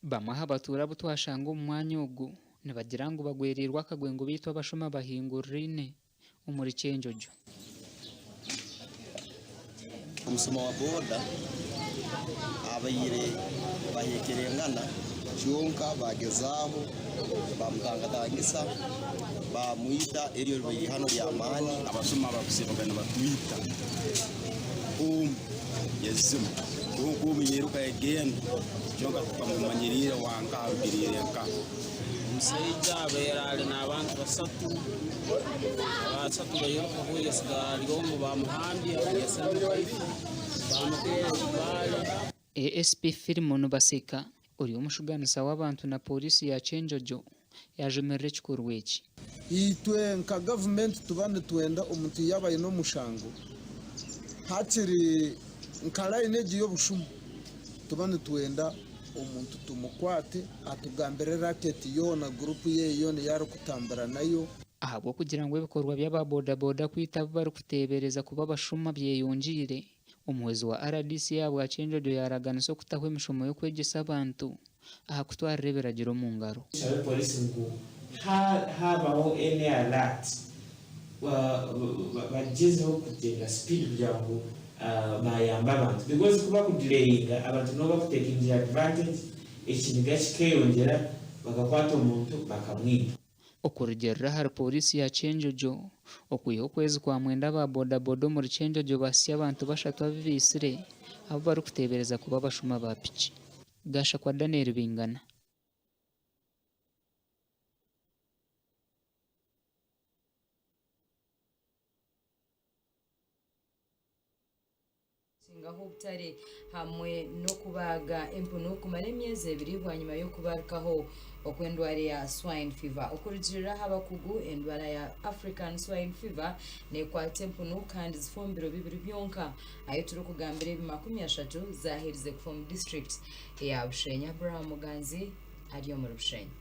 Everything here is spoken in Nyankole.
Bamwe aha batuura abu twashanga omu mwanya ogu nibagira ngu bagwereirwe akagwe ngu beitu abashuma bahinguriraine omuri Kyenjojo. Omusuma wa boda abaire bahekerengana kyonka bagezaaho bamutangatangisa bamwita eryo ribaire eihano ry'amaani. Abasuma abakusiibaga nibatwita omu yazima kwonka omu yairuka yagenda kyonka tukamumanyiriire wanka arugiriire nkaha. Omusaija abaire ari n'abantu basatu, abasatu bairukaho yasigara ari omwe bamuhambya yasirima rifo bamuteera ebibaare. ASP Philimon Baseka ori omushuganisa w'abantu na Pooriisi ya Kyenjojo yaajumirira ekikorwa eki. Itwe nka gavumenti tuba nitwenda omuntu yaaba aine omushango hakiri nka layini egi y'obushuma tuba nitwenda omuntu tumukwate atugambire raketi yoona gurupu ye yoona ei arikutambura nayo. Ahabw'okugira ngu ebikorwa by'aba bodaboda kwita abu barikuteebereza kuba abashuma byeyongyeire, omuhwezi wa rdc ahabwa Kyenjojo yaaraganisa okutaho emishomo y'okwegyesa abantu aha kutwarira ebiragiro omu ngaro. Tushabe polisi ngu haabaho any alert bagyezeho kugyenda speed kugira ngu bayambe abantu because ku bakudelayinga abantu nibo bakutekingira advantage ekiniga kikeyongyera bakakwata omuntu bakamwita. Okurugiirira ahari Pooriisi ya Kyenjojo, okwiha okwezi kwa mwenda aba boda boda omuri Kyenjojo baasya abantu bashatu abu baitsire abu barikuteebereza kuba abashuma ba piki. Gashakwa Daniel Bingana. Kusingaho obutare hamwe n'okubaaga empunu kumara emyezi ebiri bwanyima y'okubarukaho okw'endwara eya swine fever. Okurugiirira aha bakugu, endwara ya African swine fever nekwata empunu kandi zifa omu biro bibiri byonka. Ahi turikugambira ebi 30 zaaherize kufa omu disiturikiti eya Bushenyi. Abraham Muganzi ari omuri Bushenyi.